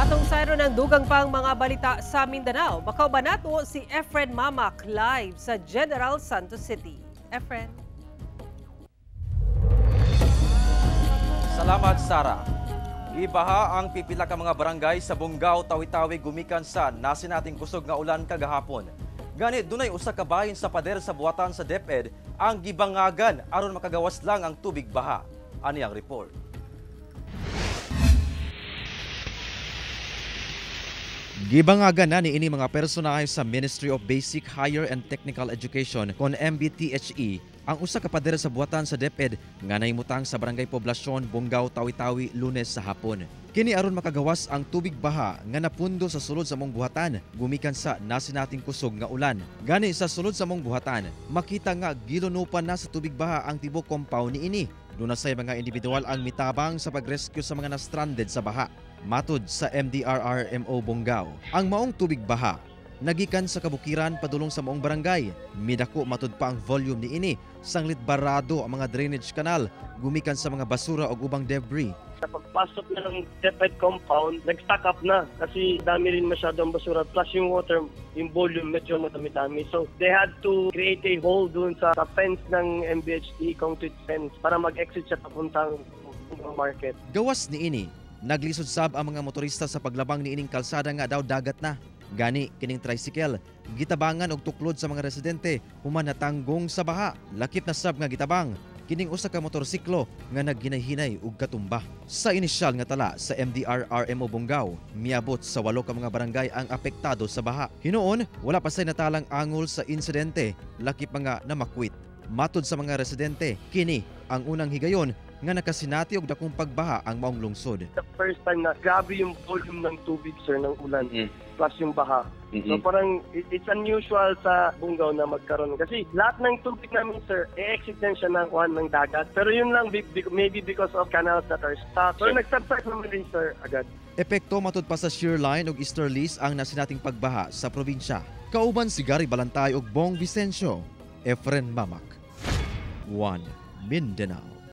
Atong sayro ng dugang pang mga balita sa Mindanao. Makauban nato si Efren Mamac live sa General Santos City. Efren. Salamat, Sara. Gibaha ang pipila ka mga barangay sa Bongao, Tawi-Tawi gumikan sa nasinating kusog nga ulan kagahapon. Gani dunay usa ka bahin sa pader sa buhatan sa DepEd ang gibangagan aron makagawas lang ang tubig baha. Ani ang report. Gibangagan na niini mga personahe sa Ministry of Basic Higher and Technical Education kon MBTHE ang usa ka pader sa buhatan sa DepEd nga nahimutang sa Barangay Poblasyon, Bongao, Tawi-Tawi, Lunes sa hapon. Kini aron makagawas ang tubig baha nga napundo sa sulod sa mong buhatan gumikan sa nasinating kusog nga ulan. Gani sa sulod sa mong buhatan, makita nga gilunupan na sa tubig baha ang tibok compound niini. Duna say mga individual ang mitabang sa pagrescue sa mga na-stranded sa baha. Matod sa MDRRMO Bongao, ang maong tubig baha nagikan sa kabukiran padulong sa maong barangay. Midako matud pa ang volume niini, sanglit barado ang mga drainage canal gumikan sa mga basura ug ubang debris. Sa pagpasok na ng DepEd compound, nag-stack up na kasi dami rin masyadong basura plus yung water, yung volume medyo madami-dami. So they had to create a hole dun sa fence ng MBHD, concrete fence, para mag-exit siya papuntang market. Gawas niini, naglisod sab ang mga motorista sa paglabang niining kalsada nga daw dagat na. Gani kining tricycle gitabangan og tuklod sa mga residente human natanggong sa baha. Lakip na sab nga gitabang kining usa ka motorsiklo nga naghinay-hinay og katumba. Sa inisyal nga tala sa MDRRMO Bongao, miabot sa 8 ka mga barangay ang apektado sa baha. Hinuon, wala pa say natalang angol sa insidente, lakip mga namakwit. Matod sa mga residente, kini ang unang higayon nga nakasinati og dakong pagbaha ang maong lungsod. The first time na grabe yung volume ng tubig, sir, ng ulan, plus yung baha. So parang it's unusual sa Bongao na magkaroon. Kasi lahat ng tubig namin, sir, e-exit din siya ng kuhan ng dagat. Pero yun lang, maybe because of canals that are stuck. So nag-subside naman din, sir, agad. Epekto matud pa sa shear line ug easterlies ang nasinating pagbaha sa probinsya. Kauban si Gary Balantay ug Bong Vicencio, Efren Mamac, 1 Mindanao.